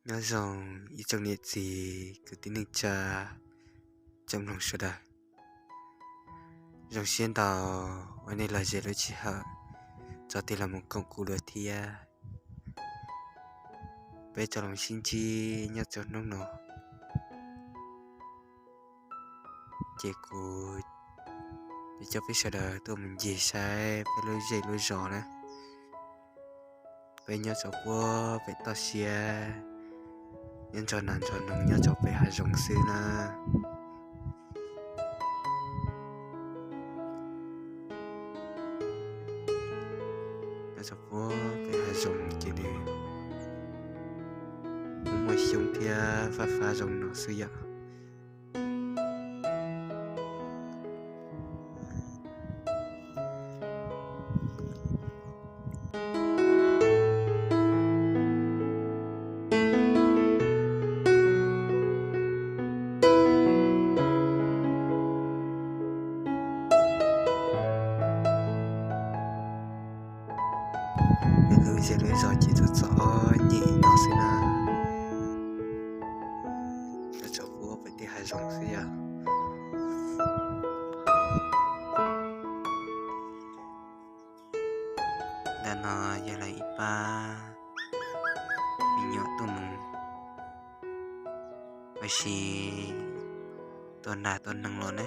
Nyob zoo ib tsoom niam txiv kwv tij neej tsa, tsoom mloog sawv daws. Zoo siab ntau uas nej los zem lub sij hawm tso tig los mus koom kuv dua thiab. Peb rov los sib ntsib nyob rau hnub no, ces kuv yuav coj peb sawv daws tuaj mus ncig saib peb lub zej lub zos na. Peb nyob rau puag pem toj siab, nyob nrog nas nrog noog, nyob rau pem hav zoov xwb na. Nyob rau puag pem hav zoov ces nws muaj xyoob thiab faj fab zoo no xwb yom. Lub zej lub zos ces txom txom nyem no xwb na. Nyob rau puag pem tej hav zoov xwb yom. Ntawm no yog lawv ib pab me nyuam tuaj mus ua si, tua nas tua noog los ne.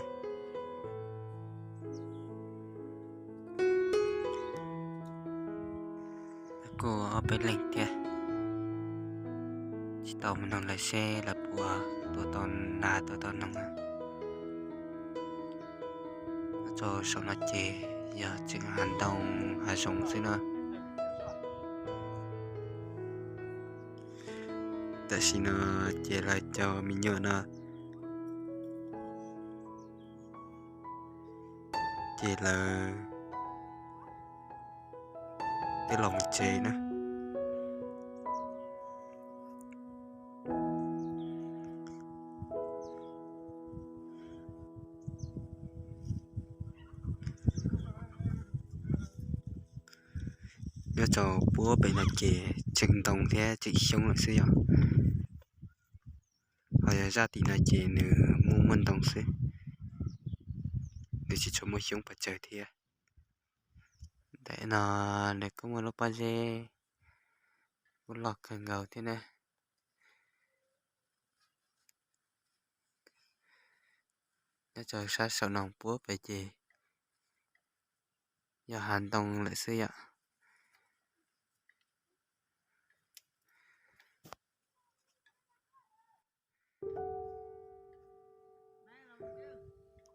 Kuj ob peb leeg thiab, tsis tau mus noog lawv seb lawv puas tua tau nas tua tau noog. Nyob rau saum no ces yog tseem hav ntoo hav zoov xwb na. Tam sim no ces lawv cov me nyuam no ces lawv twb los mus tsev na. Nyob rau puag pem no ces tseem ntoo thiab tseem xyoob lawm xwb yom. Ho yog zaj tim no ces nws muaj muaj ntoo xwb, nws tsis tshua muaj xyoob pes tsawg thiab. Ntawm no nws kuj muaj lub pob zeb kuj loj kawg nkaus thiab ne. Nyob rau sab saum no puag pem ces yog hav ntoo lawm xwb yom.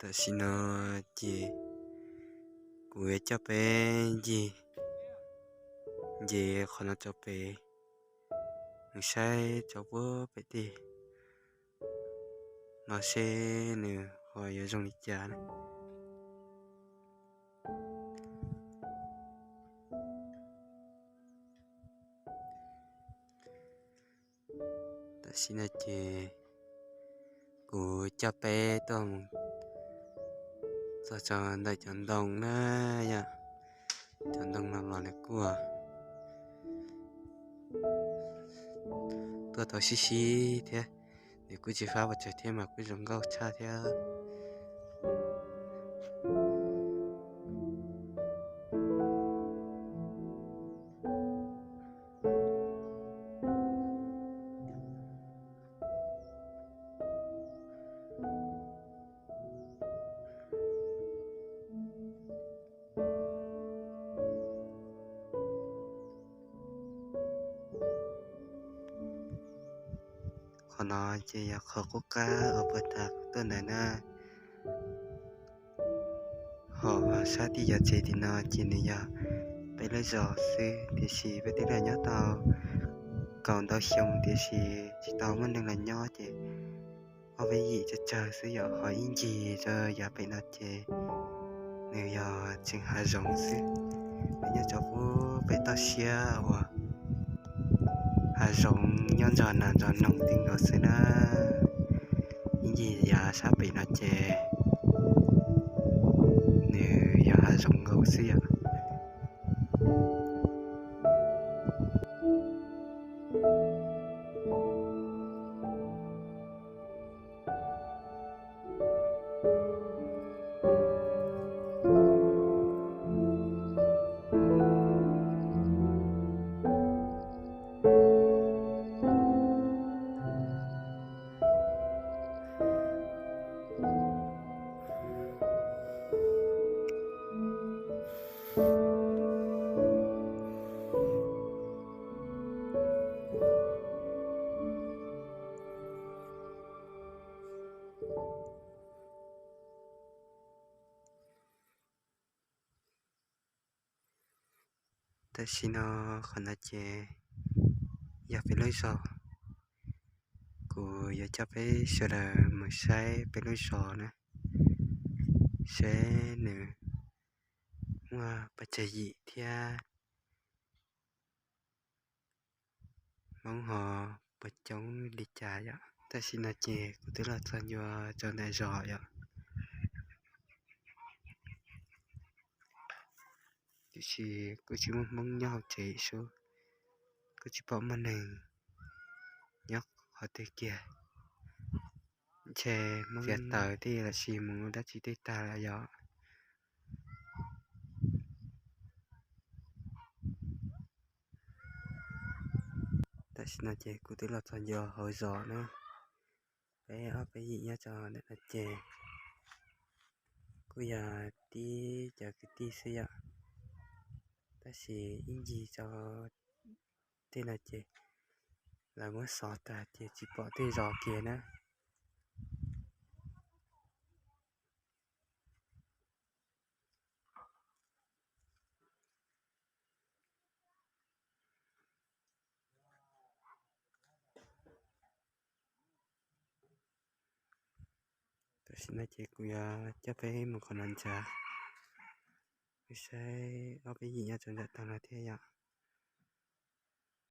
Tam sim no ces kuv yuav coj peb ncig, ncig qhov no rau pem, mus saib rau puag pem tej no seb nws ho yuav zoo li cas na. Tam sim no ces kuv coj peb tuaj mus txog rau ntawm cov ntoo na yom. Cov ntoo no los nws kuj tuaj tau sib sib thiab, nws kuj tsis fab pes tsawg thiab mas kuj zoo nkauj tshaj thiab. Qhov no ces yog qhov qub qab uas puag ta kuv tuaj ntawd na. Ho sab tim yog tsev tim no ces nws yog peb lub zos xwb, tiam sis peb twb los nyob tau kaum ntau xyoo, tiam sis tsis tau muaj neeg los nyob ces ob peb yim tsawg tsawg xwb yom. Ho ib ncig rau yav pem no ces nws yog tseem hav zoov xwb. Nyob rau puag pem toj siab uas hav zoov nyob nrog nas nrog noog ti nkaus xwb na. Ib ncig yav sab pem no ces nws yog hav zoov nkaus xwb yom. Tam sim no qhov no ces yog peb lub zos. Kuv yuav coj peb sawv daws mus saib peb lub zos na, seb nws muaj pes tsawg yim thiab Hmoob ho puas coob li cas yom. Tam sim no ces kuv twb los txog ncua rau ntawm zos yom. Tiam sis kuj tsis muaj Hmoob nyob hauv tsev sub, kuj tsis pom muaj neeg nyob qhov twg kiag. Ntshe Hmoob txiav taws tej los sis mus dab tsi tej tag lawm yom. Tam sim no ces kuv twb los txog ncua hauv zos na. Peb ob peb yim nyob rau ntawm no ces kuj yog tib cov kwv tij xwb yom. Tab sis ib ncig rau tej no ces lawv muab xov tag ces tsis pom tej zos kiag na. Tam sim no ces kuv yuav coj peb mus qhov no ntag, mus saib ob peb yim nyob rau nram tag no thiab yom.